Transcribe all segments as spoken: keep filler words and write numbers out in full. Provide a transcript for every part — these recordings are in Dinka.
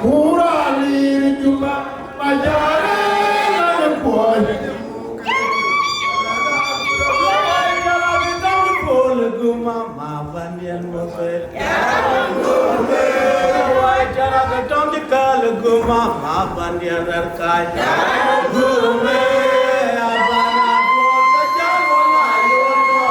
Kura lir Juba, majare na kuoi. Guma, ma bandian mo pe. Wai cara ke tong di kal guma, ma bandian rar kai. Gume, abana duon ka jalo na yo no.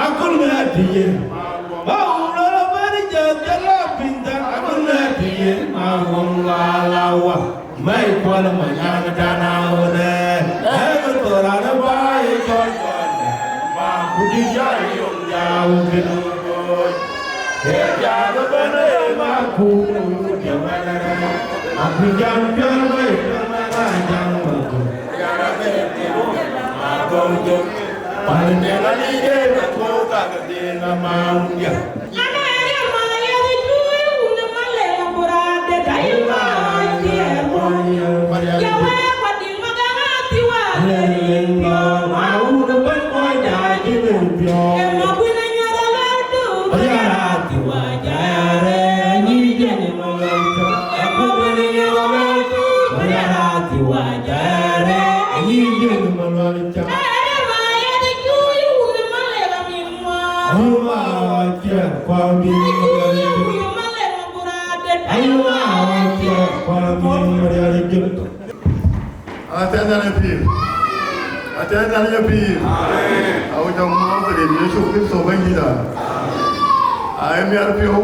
Akul ŋa tïye, ma wun lɔ bɛ̈n jɔt jɔl la piny thar, akul ŋa tïye, ma wun la la wa, mai kuɔl ma nyaŋ dan a wun ɛ, ɛ thor an ba ye jɔl jɔl, ma ku di jal yom ya wun kën. Ë jal bɛ̈n ë ma ku di wun ɛ, ma ku jam jɔl mai jɔl ma ba jam ma ku. Atɛ̈n Nhialic pïïr. Atɛ̈n Nhialic pïïr. Amen. Awek jɔ muɔ̈ɔ̈th rin Yecu Kërtho Bɛ̈nydït. Aa, ë miɛt piɔ̈u.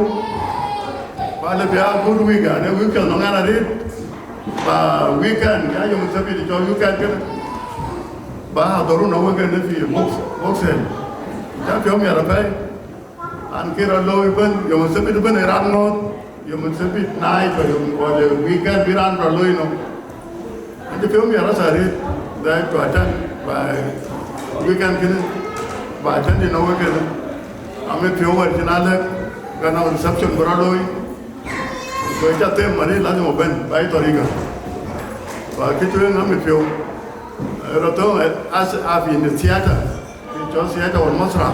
Ba lë bï a good week, ade week piɛth nɔŋ ɛn arëët. Ba weekend, ya yom Thabit cɔl weekend kënë. Ba adhorun awek ënë fi box, boxing. Ca piɔ̈u miɛt apɛi. An, kë rɔt looi ëbën, yom Thabit ëbën ë raan ŋɔ̈ɔ̈th, yom Thabit night, ba yom kɔc weekend bï raan rɔt looi nɔm. An cï piɔ̈u miɛt rɔt arëët, that to attend by weekend kënë, ba attend në weekend. Amit piɔ̈u wɛ̈t cïn alɛ̈k, ka nɔŋ reception bï rɔt looi. Ku ë ca them arëët, lazim ëbën, by tariga. Ba kë tueŋ amit piɔ̈u. Rɔt thöŋ, as, as in the theater. Cɔl theater wal masrah.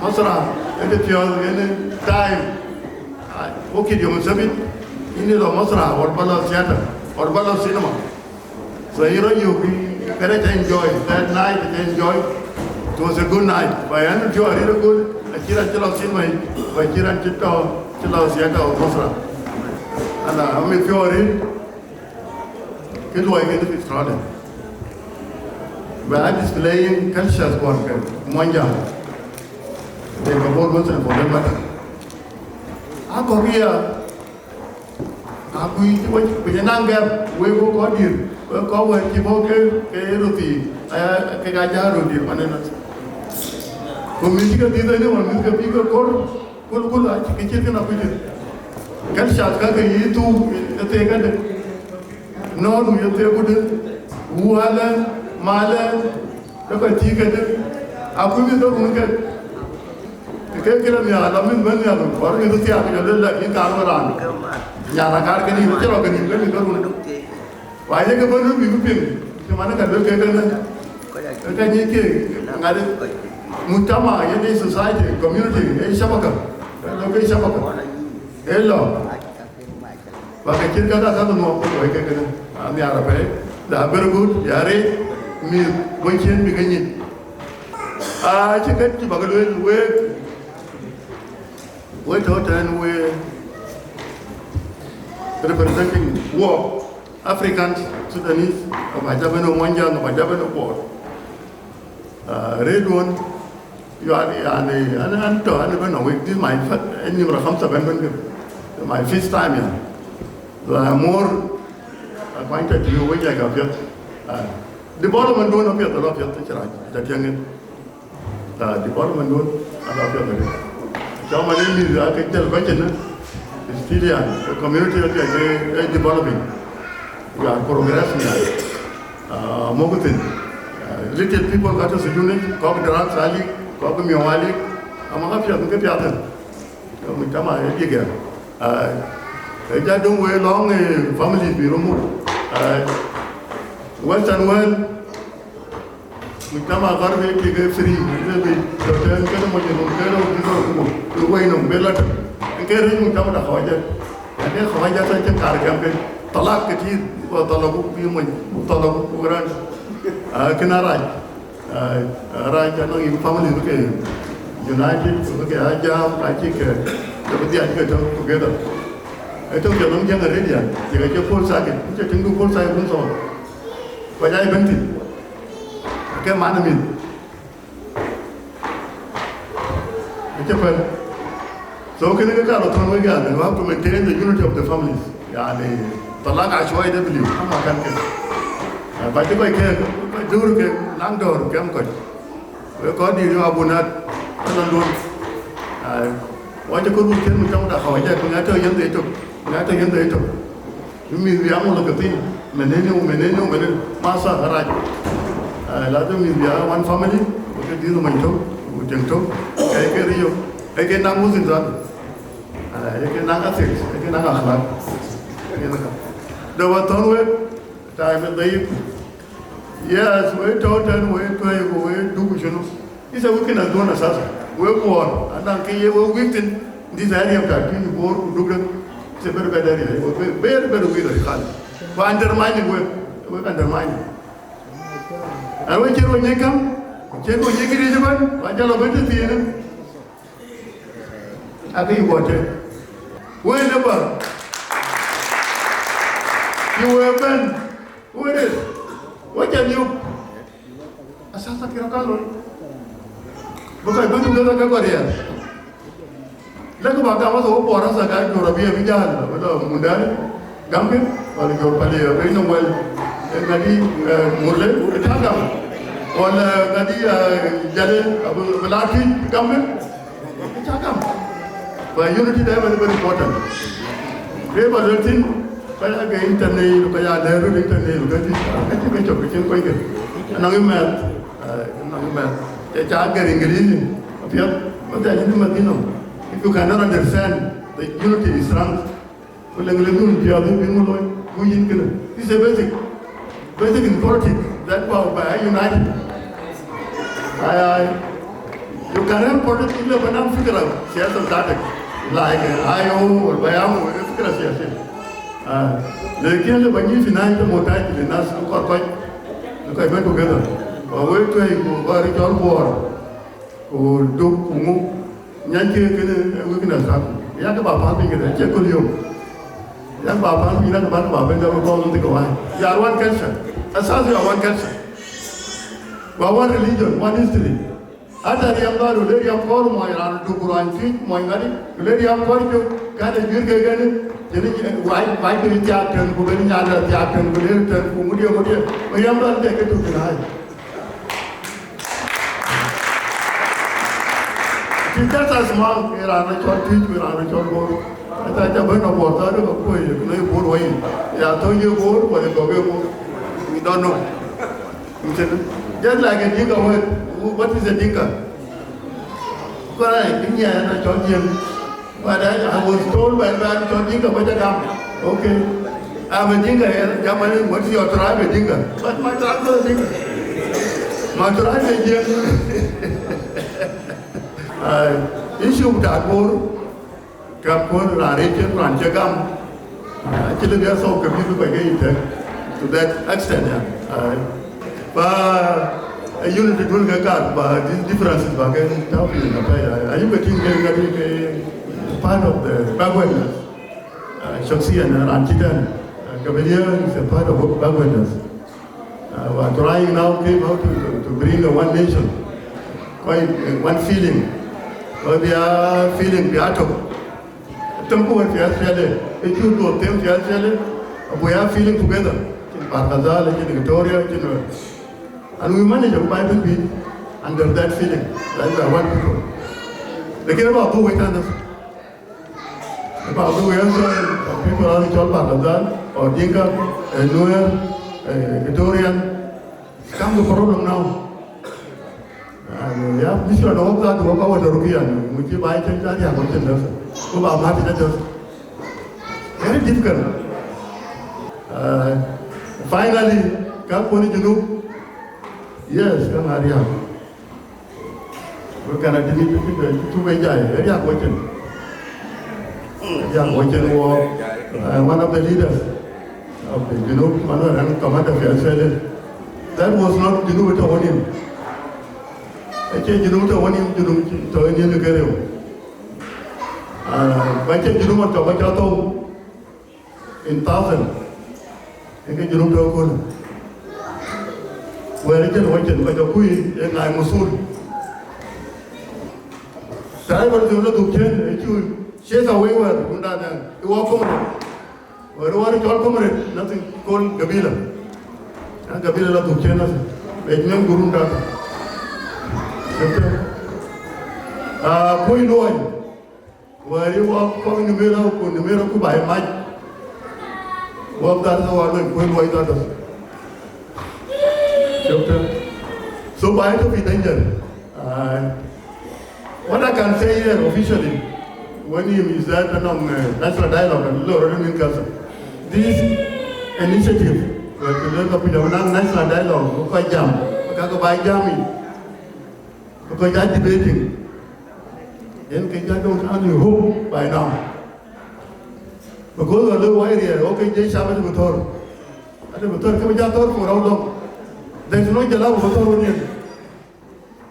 Masrah, ëdï piɔ̈ɔ̈th yen time. Ai, wo kït yom Thabit, yïn ë lɔ masrah, wal ba lɔ theater, wal ba lɔ cinema. So yïn rɔt yök, kënë ca enjoy, that night ca enjoy. It was a good night. Ba yɛn piɔ̈u arëët ëkööl, acï raan cï lɔ cinema yic, ba cï raan cï tɔ̈, cï lɔ theater wal masrah. Ana, amit piɔ̈u arëët. Kë luɔi kë Australia. Bɛ a displaying cultures kuɔn ke Muɔnyjäŋ. They were both Western for that matter. A kɔ̈k ya, a kuc cï wec, ku jɛ naŋ gɛp, wek wok kɔc dïr, wek kɔc wɛ̈ɛ̈t cï bɔ̈ ke, ke röt thii, aya, ke ka jä röt dïr man ënɔn. Ku mïth cï ke dhiëth ënë, wën mïth ke bï ke kor, Kul, kul, acï kë cït kënë akuc. Kɛn cath ka ke yï thuk ë thek këde. Nɔ̈ɔ̈r nu ye thek kude. Wualë, malë, ke kɔc thii këde. Akuc mïth ke run ke. Ke kë rɔt nhial, ala mïth bɛ̈n nhial, kɔɔr mïth thiaak, jɔ lël la, yïn kaar wën raan. Nyan akaar ke nïïm, cï rɔt ke nïïm ke mïth ke run. Wa ye ke bɛ̈n run bï bï piŋ, cï man ka luel kek kënë. Ke ka nyic keek, ŋadï. Mujtama yen ë society, community, ë shabaka. Ë lɔ ke shabaka. Ë lɔ. Ba ke cït ka ka ka nuɔ ko ke ke. An ya rape. Da very good, ya re. Mi go chen bi ke nyi. A cï ke ti ba ke luel we. We to ten we representing war. Africans, Sudanese, ba jaben o Mwanjang, ba jaben o Bor. Uh, red one, you are, yani, an, an to, an ben awake. This is my first, in Nimra Khamsa ben ben. My first time here. So I'm more acquainted to you when I got here. Uh, development don't appear, the lot of the church, the young. Uh, development don't, I love you. Chama ni mi ya ke jal ba chena. Still ya, the community ya ke developing. We are progressing ya. Uh, mogutin. Uh, little people got to unit, kok drugs ali, kok miwali. Ama ka pia ke pia ten. Mujtama e big ya. Uh, e ja dong we long, eh, families bi rumu. Uh, Western world, mujtama garbi ke ke free, ke bi to ten ke mo je ke ro di ko ko, ko we no be la. Ke re mujtama da khawaja. Ane khawaja ta ke kar kam ke. Talak ke ti, ko talak ku bi mo, talak ku gran. Ah, kina raj. Ah, raj ta no in family ke united, ke ajam, ka ti ke. Ke bi dia ke to together. Eto ke no jang re dia. Ke ke full circle. Ke tingu full circle so. Kɔc aa bɛ̈n thïn, ke man ë mïth, ë cï pɛ̈l. So kënë ke ka rɔt thɔ̈n wek yani, we have to maintain the unity of the families. Yani, talak acuɔɔi de bï liu, ama kan ke. Ba cï kɔc ke, kɔc döör ke, naŋ döör ke kɔc. Wek kɔc dïït abunat, ënɔn duɔ̈n. Ai, wa cï kɔc wun cïn mujtama da khawaja, ku ŋa tɔ̈ yen dhei tök, ŋa tɔ̈ yen dhei tök. Mïth bï aŋö lɔ ke thïn, menene, menene, menene, masa rac. Ai, lazim mïth bï a one family, ku ke dïït mony tök, ku tiŋ tök, ke ke riyo, ke ke naŋ within that. Ai, ke naŋ ethics, ke naŋ akhlak. Yen ka. Da wa thɔ̈n wek, time is late. Yes, we tɔ̈ tɛ̈n, we tuɛi, ku we duk cïn. It's a weakness duɔ̈n asasa. We Bor, anɔŋ kë ye we weak thïn, this area of that, between Bor ku Duk de, it's a very bad area. We very, very weak area. Ku undermining we, we undermining. An we cï röt nyic käŋ, cï röt nyic këriëëc ëbɛ̈n, ku ajɔl ëbɛ̈n tëthiinë. Akë yï wɔ tëk. Wëën ë bä, cï we bɛ̈n, wëën ë, we cä liu. Asasa kï rɔt ka loi. Bï kɔc bï together ke kɔc riɛl. Lëkë bä gam wasa wo Bor asa ka jur abï abï jal, wala mundani. Gamkë, wala jur pali abï nɔm wɛl. Eh, ŋadi, eh, murle, eh, ca gam. Wala ŋadi, eh, jale, abï, abï la tïc, gamkë. Eh, ca gam. Ba unity da very, very important. Ke ba lël thïn, ba ya ke internet, ba ya lɛ̈ɛ̈r röt internet, ka tïc, ka tïc, ka cɔk, ka cïn kɔc ke. Anɔŋ ë mɛth, eh, anɔŋ ë mɛth. Ca, ca gɛr English, apiɛth, ba ya yïn mɛth yïn nɔm. If you cannot understand the unity is strength, Ku leŋ le dhun piɔ̈ɔ̈th bï ŋö looi, ku yïn kënë. It's a basic, basic in politics that power by united. Ai, ai. You can have politics le ba naŋ fikra siasa zatek. Like, eh, I O, wala ba yaŋ, eh, fikra siasa. Ah, lakin le ba nyi fi nihayat muhtaj le nas ku kɔc, ku kɔc bɛ̈n together. Ba we tuɛi ku ba rï cɔl Bor. Ku Duk ku ŋu, nyan ke kënë weakness tak. Yak ba pan piny kënë, cie kul yom. Yak ba pan piny, yak ba ba ben da ko thik wai. You are one culture. Asas, you are one culture. You are one religion, one history. Ata riam da do le riam kor mo ran Duk ran ti mo ngadi. Le riam kor jo ka de jir ke gani. Jadi wai wai ke tiak ten ku ben nya da tiak ten ku le ten ku mudi mudi. Riam da de ke tu kenai. Ti jata small, ë raan ë cɔl Tuic, ë raan ë cɔl Bor. Ata ca bɛ̈n ë Bor, thaa dë ka kuöc, ku lɔ ye Bor wei. Ya thöc ye Bor, wala gɔk ye Bor. We don't know. Just like a Dinka word, what is a Dinka? Kɔrɛ, kï nyiɛɛn ë cɔl Jiëŋ. But I, I was told by the man, "Don't Dinka, but I am." Okay. I'm a Dinka here. Germany, what's your tribe? A Dinka. But my tribe is a Dinka. My tribe is Jiëŋ. Issue bï taat Bor, ka Bor raan rëëc cïn raan cï gam, acï lëu bï a solve ke bï kɔc ke yï tëk to that extent, yeah. Ba unity dun ke kaat, ba these differences ba ke tääu piny apɛi, ayuk ke tïŋ ke ŋadï ke part of the backwardness. Shakhsiyan, raan cï tɛ̈n, Gabila is a part of backwardness. We are trying now, how to, to bring a one nation, quite one feeling. Kɔc bï a feeling bï a tök. Them ku wën fi Australia, e cuk duɔ̈k them fi Australia, we are feeling together. Cïn Bahr el Ghazal, cïn Equatoria, cïn, and we manage to buy the beat under that feeling. That we are one people. Lakini ba dhuk wek tënë. Ba dhuk wek, people are called Bahr el Ghazal, or Dinka, Nuer, Equatorian. Come the problem now. Ya, mishkila de wok dhatu, wok awat European, muchi ba ite tari ya ko chen dasa. Ko ba mati da dasa. Very difficult. Finally, ka koni Junub. Yes, ka ŋa riak. Ko kana dini tu tu tu be jai. Riak ko chen. Riak ko chen wo. One of the leaders of the Junub, one of the commander of the Australia. That was not Junub to warn him. Acie Junub tɔ̈ wën, Junub tɔ̈ yen ke reu. Ba cie Junub tɔ̈ ba cä thou in thousand. Eke Junub tɔ̈ köl. Wɛ̈ɛ̈r ë cïn wä cïn kɔc akuc ë ŋaai muthul. Tɛ̈ ë bä dhuk la dhuk cien ë cu chase away wɛ̈ɛ̈r runda nɛn ë wä komre. Wɛ̈ɛ̈r wär cɔl comrade, nothing called gabila. An gabila la dhuk cien nothing. Bec nɛm gurun daka. Shifte. Ah, kuɔi luɔi. Wɛ̈ɛ̈r wä kɔk Nimira ku Nimira ku ba ye mac. Wä dhar tɔ̈ wä luɔi kuɔi luɔi dhar tɔ̈. Shifte. So ba ye tɔ̈ fi danger. Ah. What I can say here officially, when you is that anɔŋ national dialogue and lo rɔt min kasa. This initiative, where the local people anɔŋ national dialogue, ko jam, ka ko ba jam yi, because they are debating. Then ke ja don't only hope by now. Because the low area, okay, je shaba de motor. Ade motor ke ja tor for how long? There is no jalab motor on here.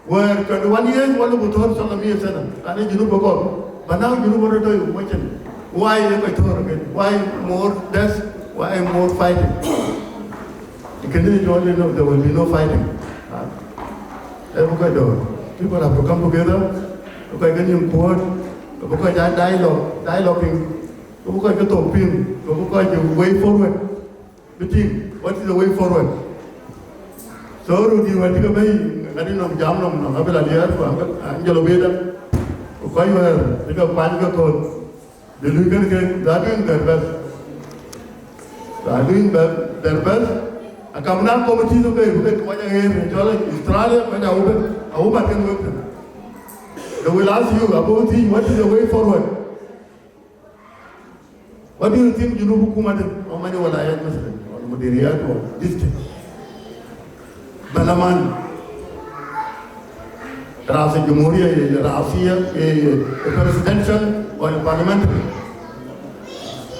Where twenty-one years, wala bu thɔ̈r sala mia sana. Ana Junub ba gɔl. But now Junub ba rɔt tɔ̈ wacin. Why am I thɔ̈r again? Why more death? Why more fighting? You can really only know there will be no fighting. Everybody, people have to come together. Because can you quote? Because that dialogue, dialoguing. Because the talking. Because the way forward. Bï tïŋ, what is the way forward? So röt dït wɛ̈t cï ke bɛ̈i, ŋadï nɔm jam nɔm nɔm, abï la diɛɛr ku Angelo Beda, ku kɔc wɛ̈ɛ̈r cï ke kuany ke kööl, bï luui kën ke, they are doing their best. They are doing their, their best. Akam na committee thok ke, ku ke kuany aɣeer, cɔl Australia, kuany awubat, awubat kën wek thïn. They will ask you about things, what is the way forward? What do you think Junub hukuma de? How many wilayat مثلا? Wala mudiriyat wala district? Balaman. Raasa jumhuriya, raasiya, presidential wala parliamentary?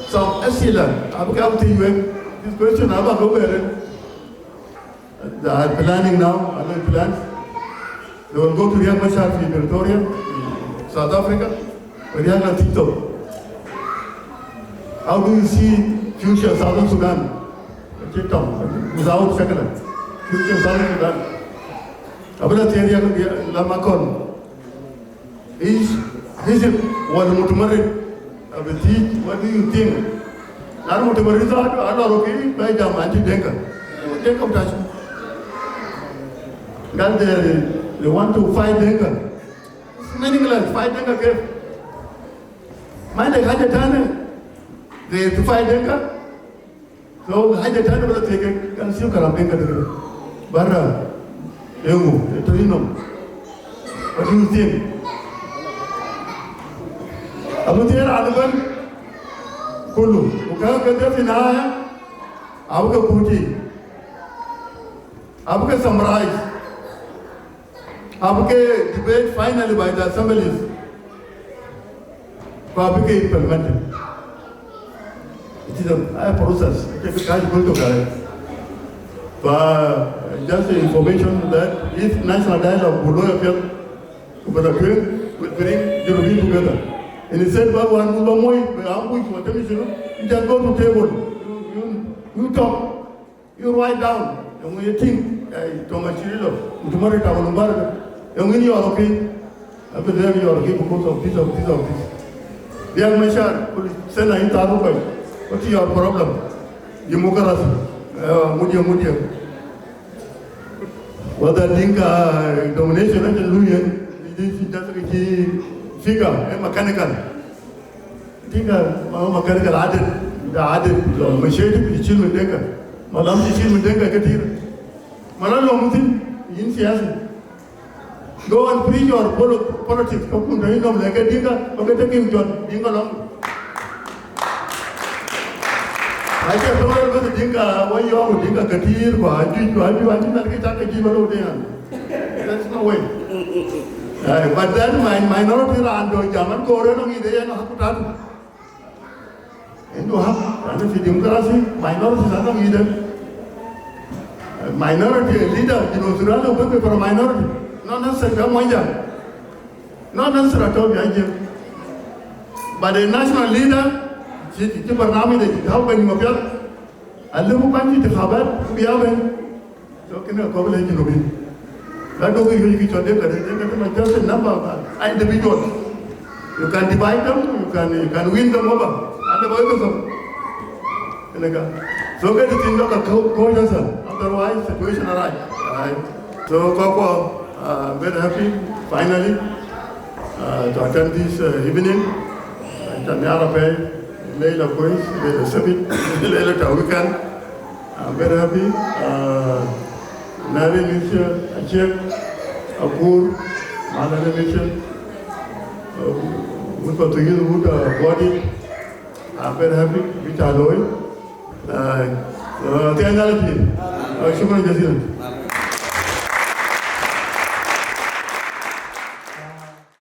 Some asila, abu ka abu ti yuek. This question abu ka bere. They are planning now, other plans. They will go to Riek Machar in Pretoria, South Africa. Riek na TikTok. How do you see future Southern Sudan? TikTok, without secular. Future Southern Sudan. Abuna teria la makon. Is Hizb wala mutamarrid? Abiti, what do you think? Lan mutamarrid za alo roki ba jam anti Dinka. Dinka mtash. Gal they, they want to fight Dinka. It's meaningless. Fight Dinka kef? Ma indak haja tane. They to fight Dinka. So, haja tane bala teke, kan siu kalam Dinka de. Bara, ewu, eto inom. What do you think? Abu tier alban kulu. Uka ka de fi nihaya, abu ka kuti. Abu ka summarize. Abï ke debate finally by the assemblies. Ku abï ke implemented. It is a, a process. It is a culture. But just the information that if national dialogue will lower field, but the will bring Junubin together. And he said, "But one will be more, but I'm going to attention. You just go to table. You, you, you talk." You write down, yöŋ ye tïŋ, ai, tɔŋ acï lɔ, mutmari ta wun bar, yöŋ in yɔr ke, abï lɛ̈k yɔr ke because of this, of this, of this. Riek Machar, kul sena in taru kɔc, what is your problem? Democracy, uh, mudia, mudia. Whether Dinka domination and illusion, this is just a key figure, a mechanical. Dinka, ma, ma kɛn kɛ la adet, da adet, lɔ, ma sheti bi cil min Dinka. Ma lam ci cil min Dinka katir. Ma la lɔ mutin, yin siyasi. Go and preach your polo-, politics, ka kun tɔ̈ yïnɔm lɛ̈k ke Dinka, ba ke tekin jɔt, Dinka lɔŋ. Acie tɔŋ rɛl bäth Dinka, wa yɔɔk Dinka katir, wa juic, wa juic, wa juic, na ke cak ke jic ba lo de yan. There's no way. Eh, but then my minority raan dɔ jam an kore no ngide yan hakutatu. Endo hak, and if democracy, minority raan no ngide. Eh, minority leader, you know, Sudan will be for a minority. Not necessarily a Mwanjang. Not necessarily a Tobi Ajim. But a national leader, ci, ci barnamij de, ci tau bani mapiat. Alë bu kuany intikhabat, ku bï ya bɛ̈n. So kënë akɔ̈k lɛ̈k Junubin. La duɔ̈kkë yöc kë cɔl Dinka, Dinka, Dinka, just a number of individuals. You can divide them, you can, you can win them over. Alë bɔ̈ yekë thok. Kënë ka. So ke të thïn dɔ̈k akɔ̈k, kɔ̈k yɛn thɛn. Otherwise, situation arai. Arai. So kɔ̈k kuɔ, uh, very happy, finally, uh, to attend this, uh, evening. Ca nhiaar apɛi, leila kwes, leila sabit, leila ta weekend. I'm very happy. Uh, Nari Mitchell, Achiek, Akur, Malani Mitchell, uh, wut Pathuth, wut, uh, Body. I'm very happy, which I know. Uh, uh, thank you. Uh, shukran jazilan.